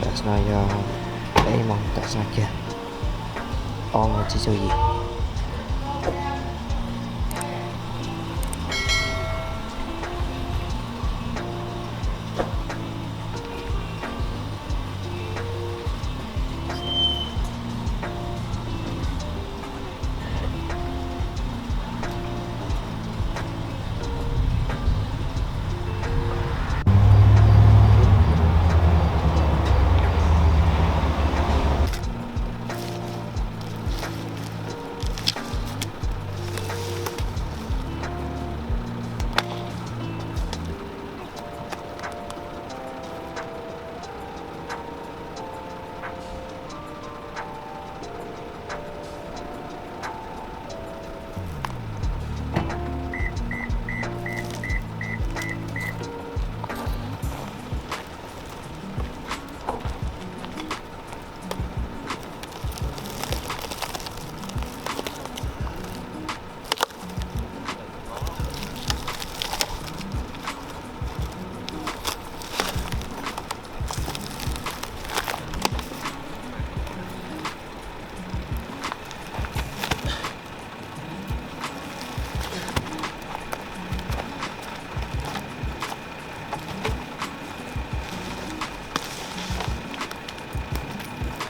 Tam sim no yog peb moos tam sim no kiag, ob moos tsib caug yim.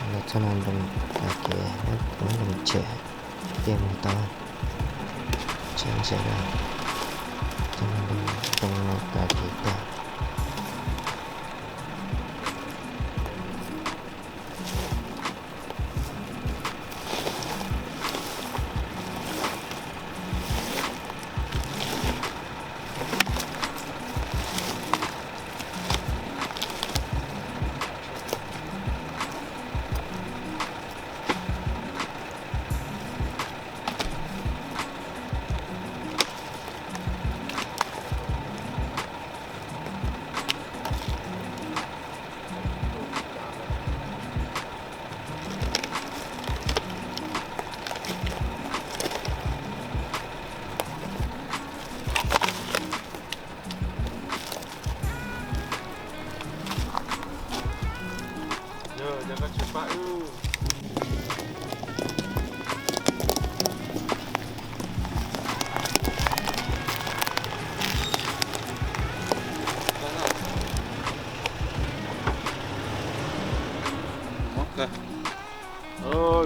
Los txog no npoo tas kev, muab npoo tshem, ces mus tau, tshem ntshe, txog no npoo, npoo no tas kev tag.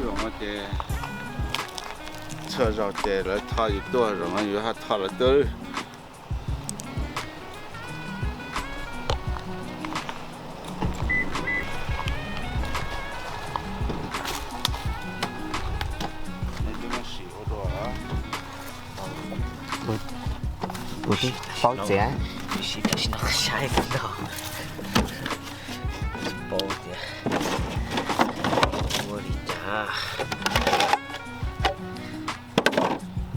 Zoo no ces txhua zaus ces lawv tho yus tuaj, zaum no yus ho tho lawv tuaj. Kuv twb paub txiav, tab sis no saib no tsis paub tias ua li cas.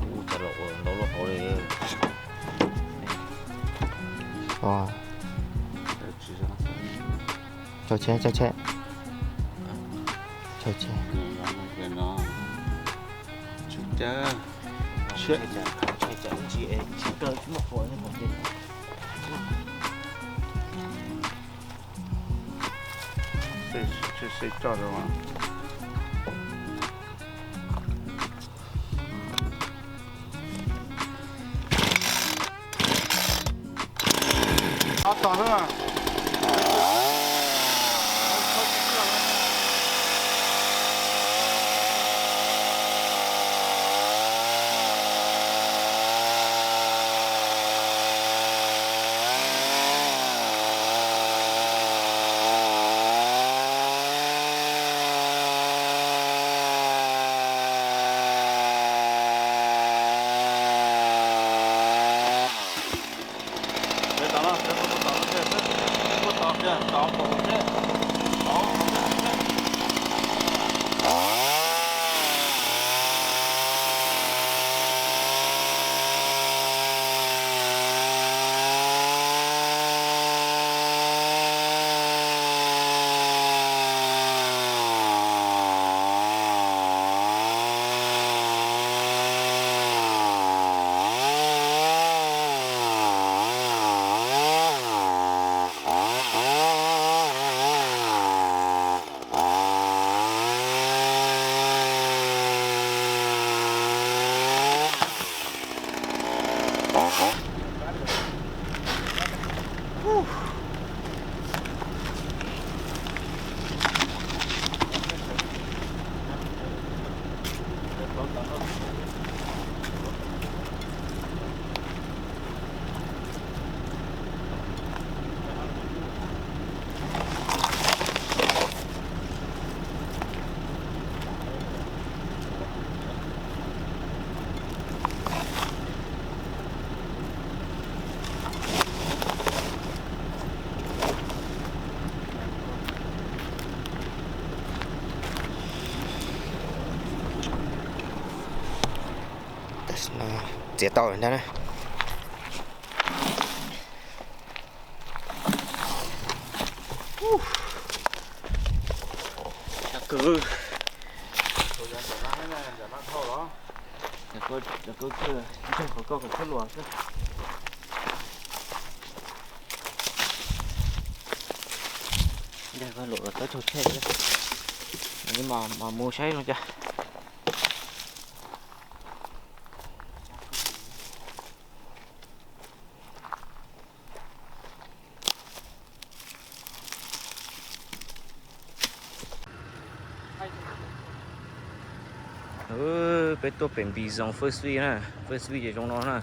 Ua cas los ua ntau lub hauv li. Tso tsheb, tso tsheb. Tso tsheb. Ob tog xwb. Txiav tau ntag na. Luam los tawb raug tshej, mas mus saib zoo cas. Peb tuaj pem Npis Zoos first week na, first week ces zoo no na.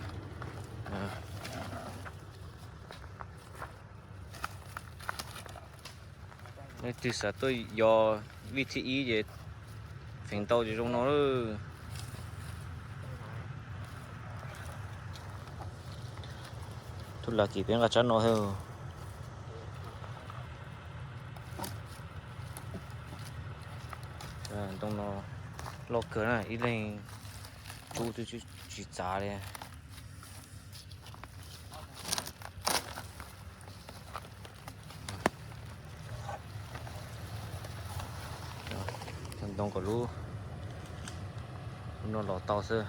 Leej twg xav tuaj yos vij thib ib ces feem ntau ces zoo no lawm. Tub las kim peb nqa tsab no thiab. Ntoo no loj kawg na, ib leeg rub twb tsis txav li. Cog ntoo kom lub, lub no los tau xwb.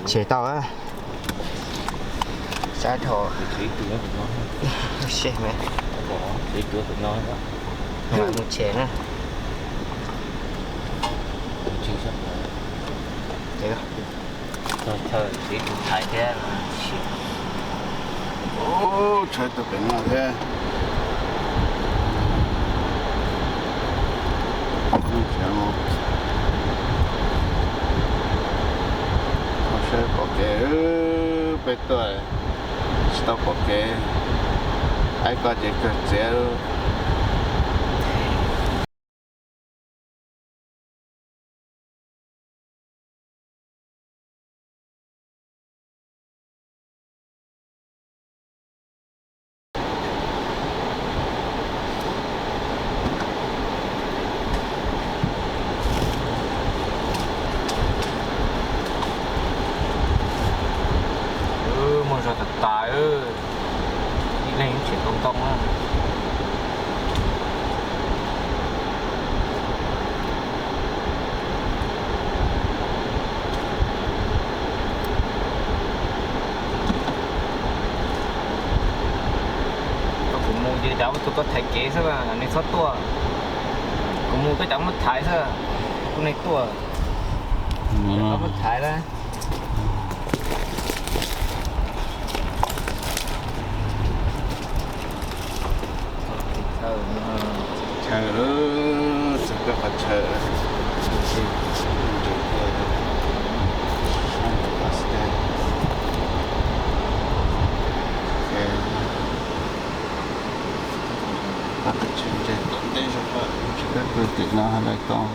Tshem tau. Sab dhau. Seb me, mus tshem na. Thaiv thiab. Tshaib tau pem no thiab. Saib pom kev, peb tuaj tsis tau pom kev, aib ko ces kawg txiav. Muaj zog tas tas, ib leeg tshem tau ntoo na. Koj kuv mus ces cav muab tus koj thaiv kev xwb, nej txhob tuaj. Kuv mus koj cav muab thaiv xwb, kuv nej tuaj. Koj muab thaiv na. Chaw lawm, txog koj qhov chaw. Qhov chaw ntses tom ntej zog, tsis peb pw tim no ha dais tau.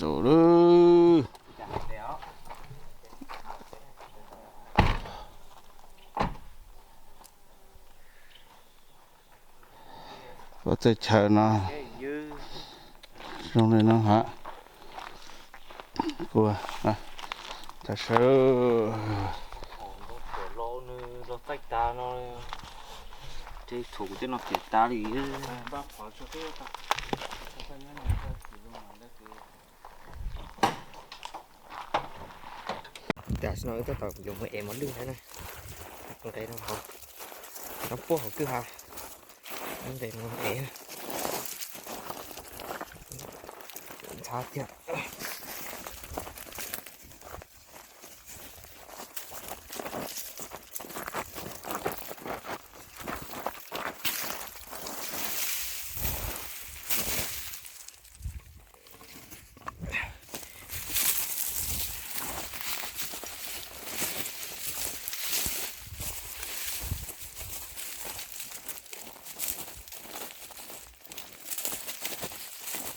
Txus lawm. Pov txoj chaw no zoo li no hab. Kuv, tag sawv. Los txaij tas no, tej thaum kuv tej no piam tas li. Tam sim no wb tab tom yuav mus ev mos lwj na. Nqes no, no puag hauv kwj ha. Nqes no ev, ntxhab tiag.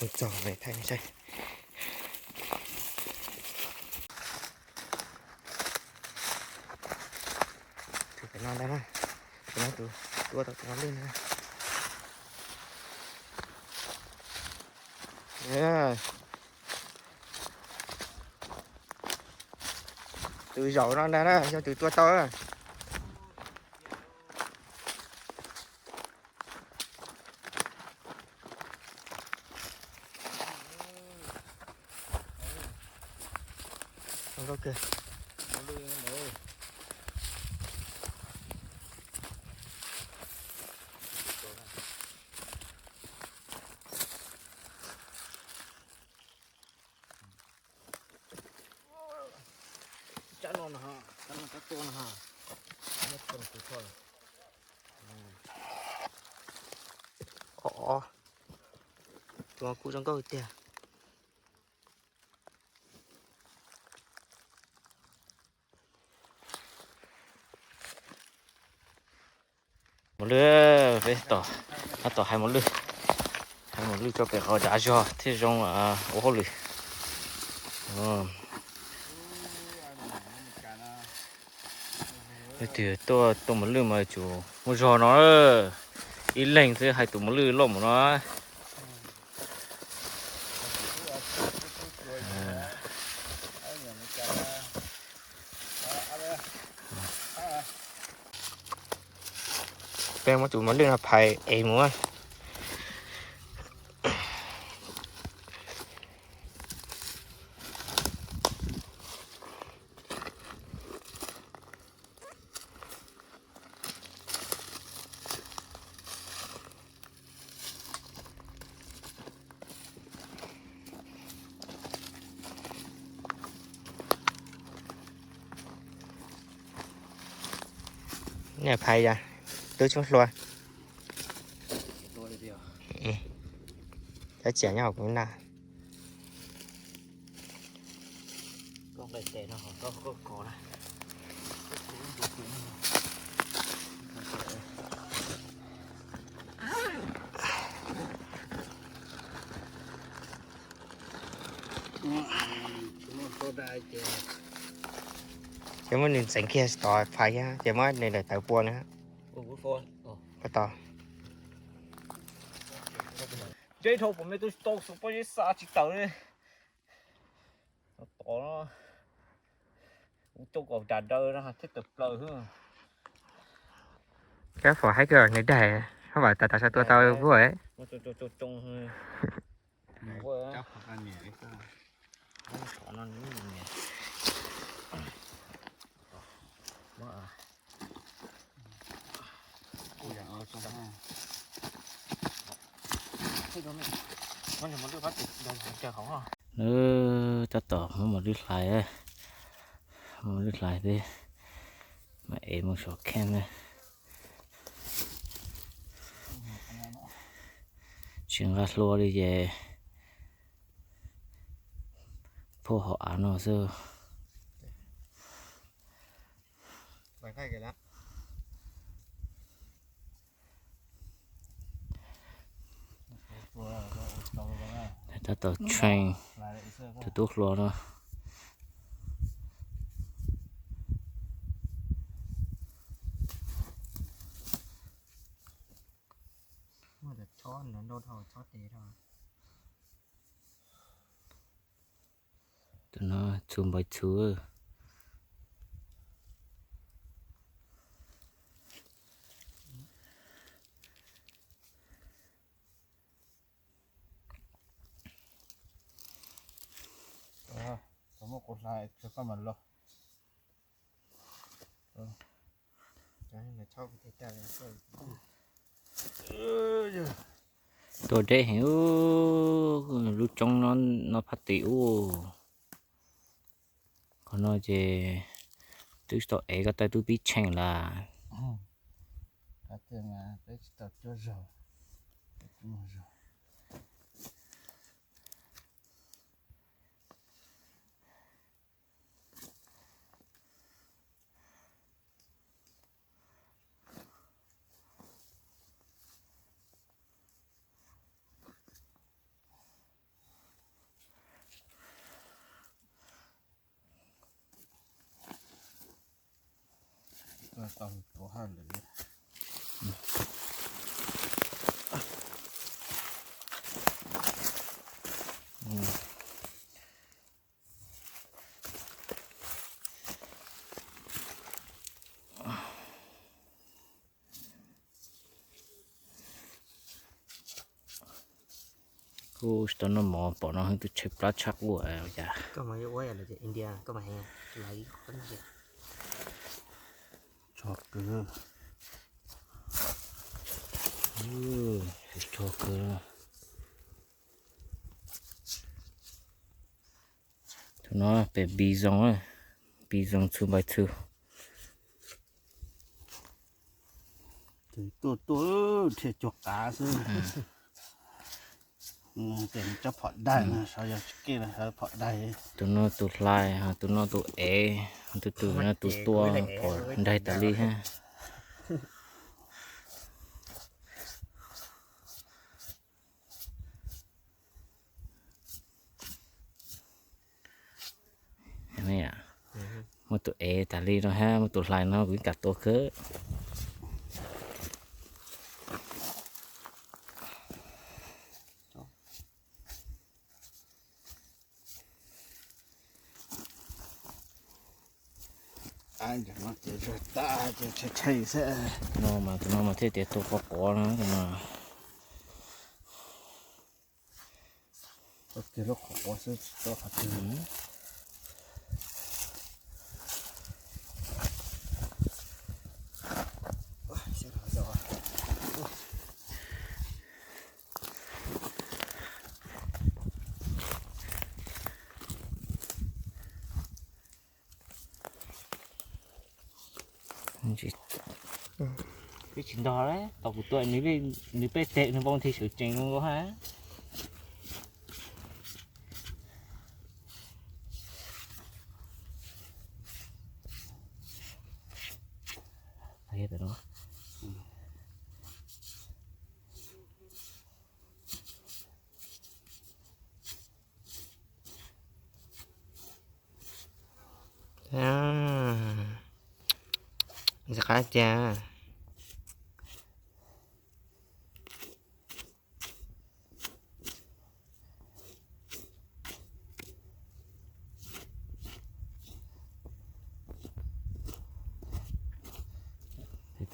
Mus txog lawm thaij saib. Tus pem no ntag na, tus no tus tua tau tus mos lwj na. Tus zaum no ntag na yog tus tua tau. Cab no no, cab no cab tua no. Ov, tus no kuj zoo nkauj tiag. Mos lwj, peb tab tom hais mos lwj, hais mos lwj tso pem qhov dav zog thiaj zoo ua hauj lwm. Leej twg tuaj tua mos lwj mas tsum muaj zog no, ib leeg xwb hais tus mos lwj loj mus no. Peb muab tus mos lwj no phais ev mus. Nej phais yog tub tshoob hlua. Cov tsiaj nyob hauv kuv na. Ces muab nws ntxeev kiag tod phais thiab ces muab nws daim tawv pua na. Tab tom. Ntseb dhau pom me tub tsis tau xus pob zeb xa tsis tawm li. Tod no kuv coj kom dav daw no thiaj tawm plaws xwb. Kab fom haib kawg nws daig, hab vam tas tas sa tua tau vuag. Nws tab tom muab mos lwj hlais, mos lwj hlais thiab, mam ev mus saum khej na. Tsis nqa hlua li ces phauj hauv av no xwb. Tab tom train tus tub hluas no. Tus no txhuv npawv txhuv. Muab kuv hlais tso koj mam los. Tuaj deb heev, lub roob no phab tim ub. Qhov no ces twb tsis tau ev, koj taw twb pib tsheej lawm. Kuv tsis tau noj mov, pom no tus tshaib plab tshaj quaj cas. Tso kwv, tso kwv. Tus no pem Bison, Bison two by two. Tuaj tuaj dhia cuag qav xwb. Tes tsob phom daig no, sawv yog tsis kev sawv phom daig. Tus no tus hlais, tus no tus ev, tus tus no tus tua phom daig tas li thiab. Muaj tus ev tas li no thiab muaj tus hlais no kuv yeej kam tua kawg. No mas tus no mas thiaj tias tua quav quav no tus no. Twb tsis ntog, tau kuv tua nws peb teg nws npoo nthi sawv tsees zoo nkauj hab. Ntxim qab tiag.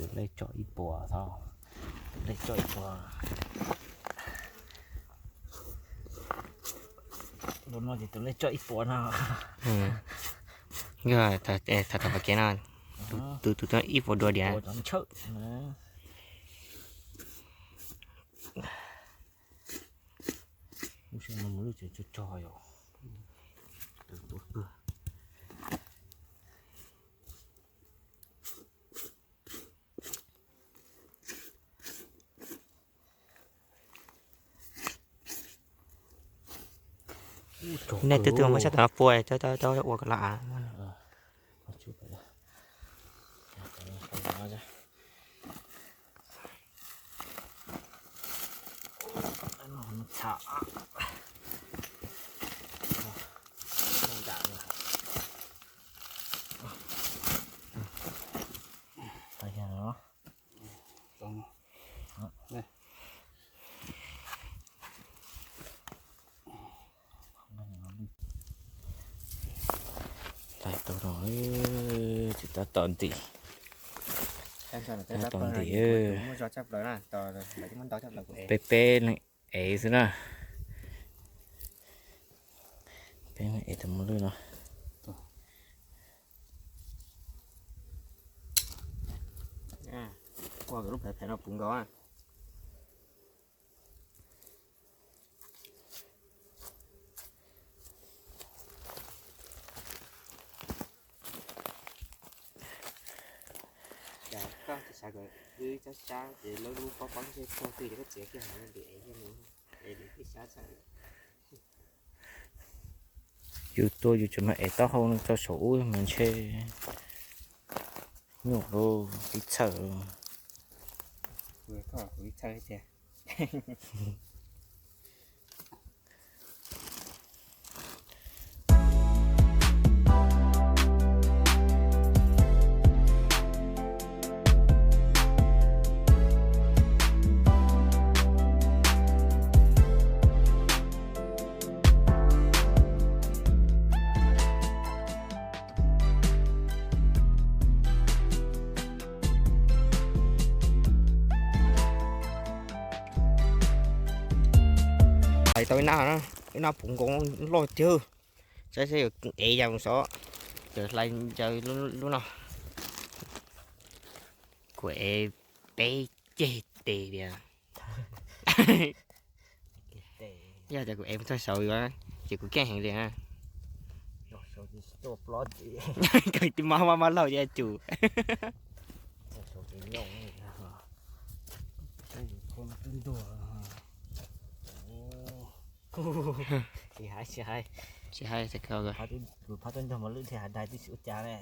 Tus lej tso ib puas, tus lej tso ib puas. Tus no ces tus lej tso ib puas no. Yog thaum thaum kev no, tus tus ib puas dua diam. Lub sij hawm no mus lub tsev tso tso yom. Nej twb twb muab sab tom no pua, cov cov ua kom los av. Tais tau no, tsis tab tom ntim, tab tom ntim. Peb peb leeg ev xwb na. Peb leeg ev tus mos lwj no. Ua lub phev phev no puv nkaus. Cas koj tsis xav kom wb sab sab ces lub lub pob pob ntseg tuag twg ces koj txiav kiag hauv no es thiaj mus es lwm tib sab txhawm. Yus tuaj yus tseem mas ev taub hau no rau saum ub mas ntshe nyuaj lauj, ib txhawm. Kuv ib txhawm tiag. Hlais tau ib nab, ib nab puv nkoos loj tiag. Saib saib yuav ev yam mus xov. Ces hlais ncaws lub no. Kuv ev peb ceg tes tias. Yog tias kuv ev mus txog saud yuav, ces kuv keej heev li. Kawg tib mab mab mab laug ces tsum. Tsis hais, tsis hais. Tsis hais, kuv phab tuaj ntog mas lwj dhia hav dais tib si ua cas ne.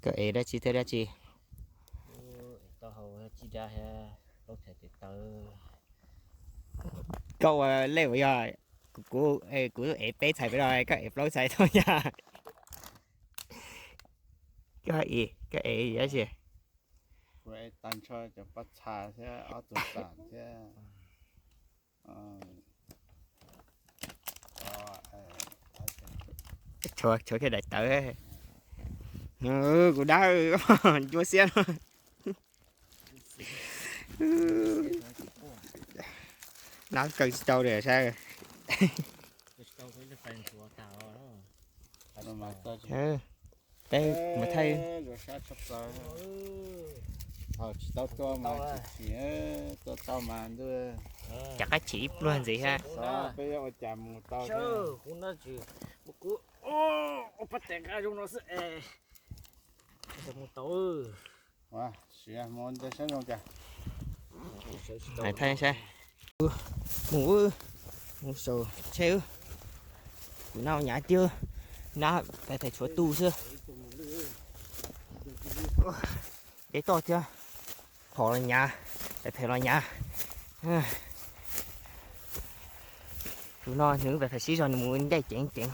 Koj ev dab tsi thiab dab tsi? Tau hau tsis da, plaub txhais tes taw. Koj ua lej uas yog kuv, kuv ev peb txhais peb los koj ev plaub txhais tau yog? Koj ev, koj ev dab tsi? Kuv ev tag nrho cov pob txha thiab ob tug xam thiab. Tshuav, tshuav kiag daim tawv. Kuv dab ncua xiab no. Dab kaw tsis tau li saib. Peb mus thaij. Tsis tau tua mas chim chim, tua tau mas ntuj. Cov qab chim ib pluag ntxiv ha. Peb yuav ua cas mus tau. Kuv no tsis, kuv ua pab tes nqa zoo no xwb es mus tau. Ua, mus ntawd saib zoo cas. Thaij saib. Mus, mus saum tsheb. Kuv nab nyav tiag, nab pais pais tshuav tu xwb. Deb toj thiab. Phom los nyav, pais phem los nyav. Tus no nws pais phem sib zog nws mus ncaij ceev ceev.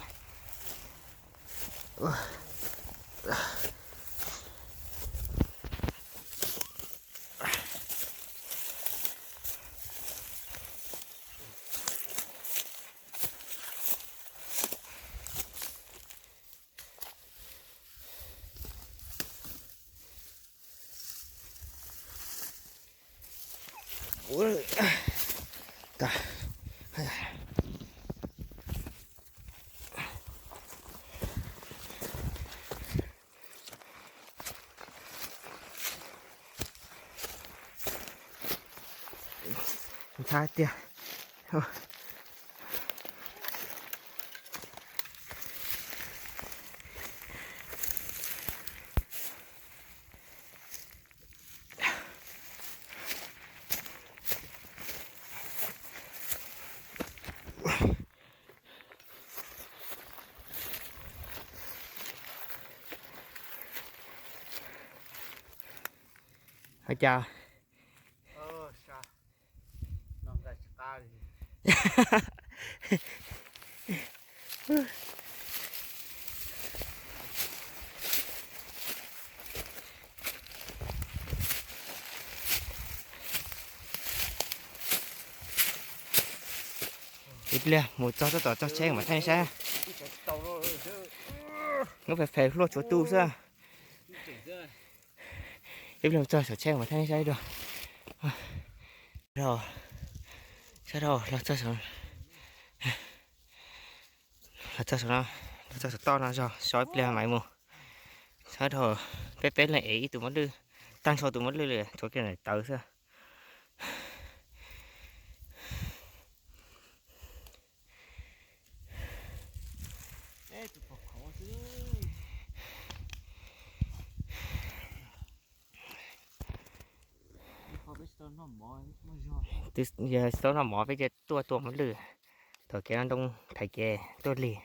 Ntxhab tiag. Hais cas ib pliag mus txog tab tom txog tsheb mam thaij saib. Lub phem phem hluaj tshuav tu xwb. Ib pliag txog saum tsheb mam thaij saib dua. Sab dhau los txog saum. Txog saum no, txog saum toj no zog, so ib pliag mam mus. Sab dhau, peb peb leeg ev ib tug mab lwj, tag nrho tus mab lwj li tshuav kiag daim tawv xwb. Yog tsis tau noj mov peb cia tuaj tua mab lwj, thaum kev no ntoo thaiv kev tuaj lig.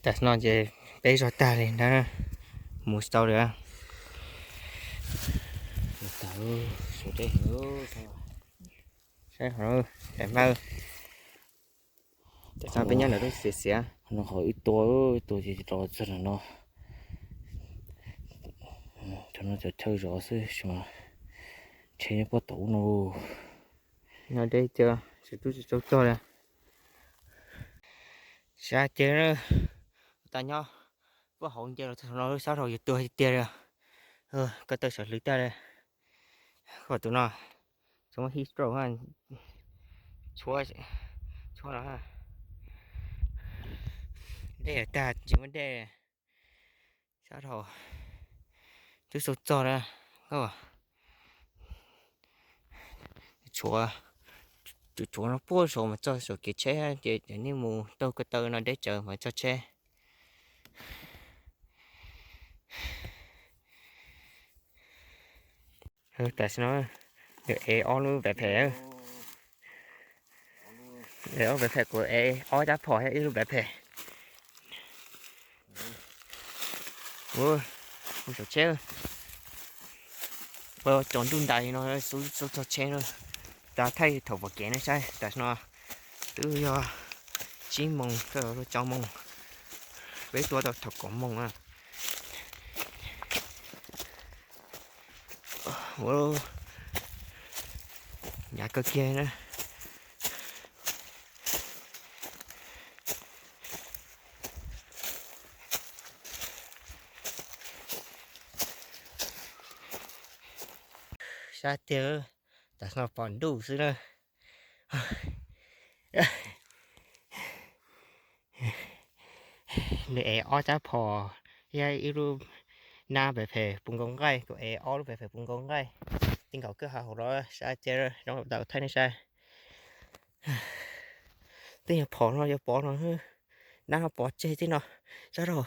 Tam no ces peb zog tag li ntawd, mus tsis tau li. Saib qhov, saib hmab. Tam no peb nyob ntawm lub xiav xiav no, qhov ib tua, ib tua ces rov txog no. Cov no cov chaw zov xwb, tsheb nyob puag tom ub no. No deb tiag, tsis tub tsis tsaug txog li. Sab ces tas nyob puag hauv nce los txog no, sab dhau yuav tuag tiag tiag li. Ko taw sawv hlwv tag li. Kom tus no tsis muaj heat stroke, tshuab, tshuab no. Dej tag tsis muaj dej. Sab dhau twb tsaug txog na. Tshuav, tshuav no puag saud mas txog saum kev tsheb ces nej mus taug ko taw no deb tsawv mas txog tsheb. Tam sim no ev ob lub backpack, ev ob backpack, kuv ev ob rab phom thiab ib lub backpack. Ua saum tsheb, ua cov ntuj ntais no xub txog tsheb na. Tab thaij thaum pom kev nej saib, tam sim no twb yog tsib moos txog rau xya moos, peb tuaj tau thaum kaum moos na. Ua hnyav kawg kiag na. Sab tiag, tam sim no pom ntuj xwb na. Nws ev ob rab phom thiab ib lub nab pem phem puv nkaus nqaij, kuv ev ob lub pem phem puv nkaus nqaij. Tij nkaus kawg hav hauv los sab tiag, zoo tau thaij nej saib. Tej nyuag phom no yuav pov no, nab no pov tseg tej no, sab dhau.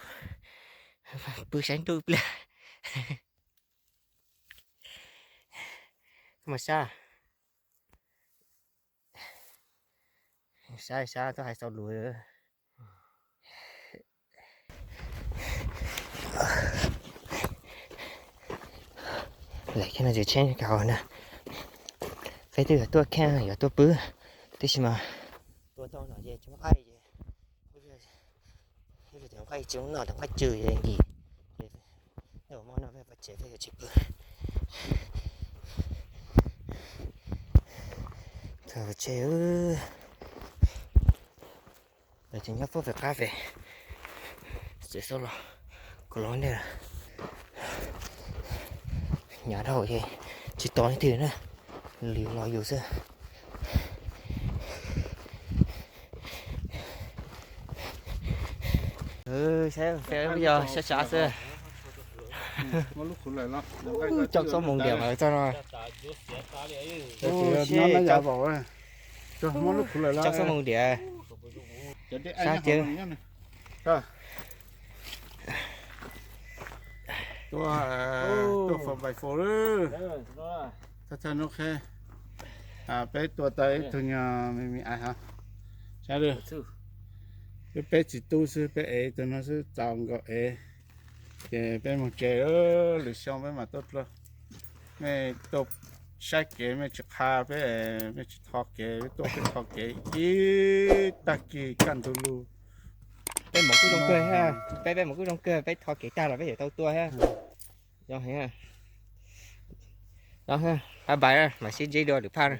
Pw saib ntuj pliag. Koj mas sab, sab sab tuaj hais txaus lus. Lawm kiag no ces tsheb kaus na. Peb twb yuav tuaj kiag yuav tuaj pw, tab sis mas tua tau no ces tsis muaj nqaij ces, nqaij tsis muaj noj, nqaij tsw ces nkim. Peb ua mov noj peb pov tseg peb yuav tsis pw. Pov tseg, lawv tseem nyob puag pem qab pem, tseem xauj los, kuv los ntej. Hnyav dhau ces tsis tos leej twg na, lwm los yus xwb. Saib, yog sab sab xwb. Cov txob moos diam mas txog no. Cov txob moos diam. Sab ces. Tuaj, tuaj fo bai fo lawm. Thawj thawj hnub qhib, peb tua tau ib tug nyuag me me ais hov. Saib, peb peb txiv tub xwb, peb ev tus no xwb txaus nkaus ev. Ces peb mus tsev, lwm xyoo peb mam tuaj dua. Mej tuaj saib kev mej tsis qha peb, mej tsis tho kev, peb tuaj peb tho kev ib tag kis kaj ntug lug. Peb mus kuj zoo kawg, peb peb mus kuj zoo kawg, peb tho kev tag los peb yuav tau tuaj thiab. Bye bye, mam sib ntsib dua lwm phaj.